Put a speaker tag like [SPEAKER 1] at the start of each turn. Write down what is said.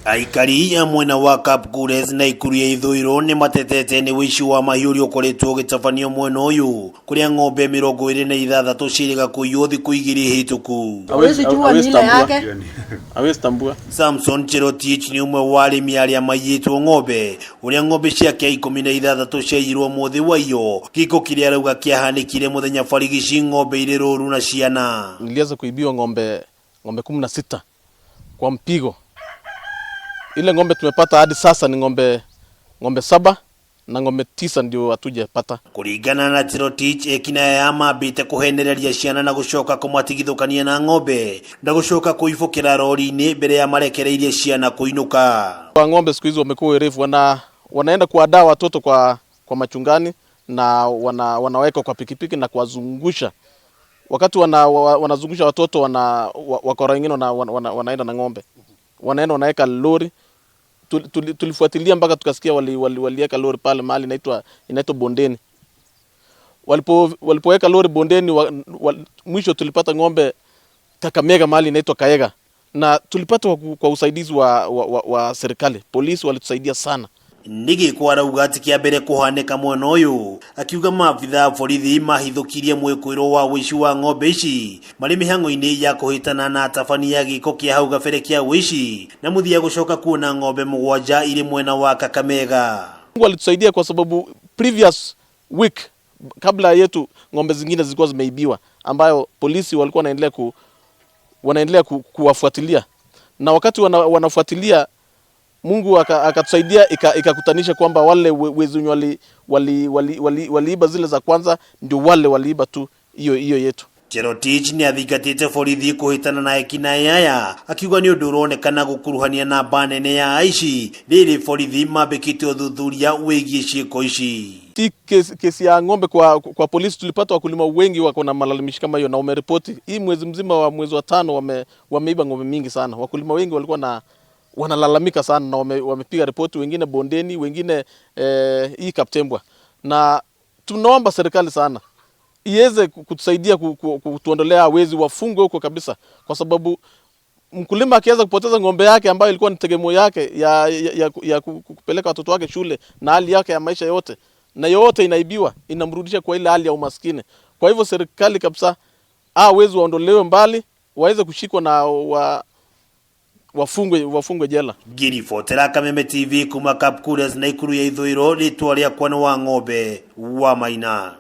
[SPEAKER 1] Aikari a mwena wa Kapkures na Ikuru ya ithũĩro nĩ matetete nĩ ũici wa mahiũ ũrĩa ũkoretwo ũgĩtabanio mwena ũyũ kũrĩa ng'ombe 26 ciĩrĩga kũiywo thikũ 2 hĩtũku.
[SPEAKER 2] Hawezi jua ni ile yake.
[SPEAKER 3] Hawezi tambua.
[SPEAKER 1] Samson Cherotich nĩ ũmwe wa arĩmi arĩa maiyĩtwo ng'ombe ũrĩa ng'ombe ciake 16 ciaiyirwo mũthĩ wa iyo gĩko kĩrĩa arauga kĩahanĩkire mũthenya barigici ng'ombe irĩ rũru na ciana.
[SPEAKER 3] Niliweza kuibiwa ng'ombe 16 kwa mpigo. Ile ng'ombe tumepata hadi sasa ni ng'ombe 7 na ng'ombe 9 ndio hatujapata.
[SPEAKER 1] Kuringana na Cherotich, ekinaĩ mambĩte kũhenereria ciana na gũcoka kũmatigithũkania na ng'ombe na gũcoka kũibũkĩra rori-inĩ mbere ya marekereirie ciana kũinũka.
[SPEAKER 3] Kwa ng'ombe siku hizi wamekuwa werevu, wanaenda kuadaa watoto kwa machungani na wanaweka kwa pikipiki na kuwazungusha. Wakati wanazungusha watoto wakora wengine wanaenda na ng'ombe. Wanaenda wanaweka lori. Tulifuatilia mpaka tukasikia waliweka lori pale mahali inaitwa Bondeni. Walipoweka lori Bondeni, mwisho tulipata ng'ombe Kakamega mahali inaitwa Kaega. Na tulipata kwa usaidizi wa serikali. Polisi walitusaidia sana.
[SPEAKER 1] Nĩgĩko arauga atĩ kĩa mbere kũhanĩka mwena ũyũ, akiuga maabitha a borithi mahithũkirie mwĩkũĩrwo wa ũici wa ng'ombe ici marĩ mĩhang'o-inĩ ya kũhĩtana na atabania gĩko kĩa hau gabere kĩa ũici na mũthia gũcoka kuona ng'ombe 7 irĩ mwena wa Kakamega.
[SPEAKER 3] Mungu alitusaidia kwa sababu previous week kabla yetu ng'ombe zingine zilikuwa zimeibiwa ambayo polisi walikuwa wanaendelea kuwafuatilia, na wakati wanafuatilia Mungu akatusaidia ikakutanisha kwamba wale wezi wenye waliiba zile za kwanza ndio wale waliiba tu hiyo yetu.
[SPEAKER 1] Cherotich nĩ athingatĩte borithi kũhĩtana na ekinaĩ aya akiuga nĩ ũndũ ũronekana gũkuruhania namba nene ya aici rĩrĩ borithi mambĩkĩte ũthuthuria wĩgiĩ ciĩko ici.
[SPEAKER 3] Si kesi ya ng'ombe kwa polisi tulipata wakulima wengi wako na malalamishi kama hiyo na wameripoti. Hii mwezi mzima wa mwezi wa 5 wameiba ng'ombe mingi sana. Wakulima wengi walikuwa na wanalalamika sana na wamepiga ripoti, wengine Bondeni, wengine hii Kaptembwa. Na tunaomba serikali sana iweze kutusaidia kutuondolea wezi, wafungwe huko kabisa, kwa sababu mkulima akiweza kupoteza ng'ombe yake ambayo ilikuwa ni tegemeo yake ya kupeleka watoto wake shule na hali yake ya maisha yote, na yote inaibiwa, inamrudisha kwa ile hali ya umaskini. Kwa hivyo serikali kabisa, wezi waondolewe mbali, waweze kushikwa na wafungwe jela.
[SPEAKER 1] Ngiribotera Kameme TV kuma Kapkures na Ikuru ya ithũĩro, rĩtwa rĩakwa nĩ wa ng'ombe wa Maina.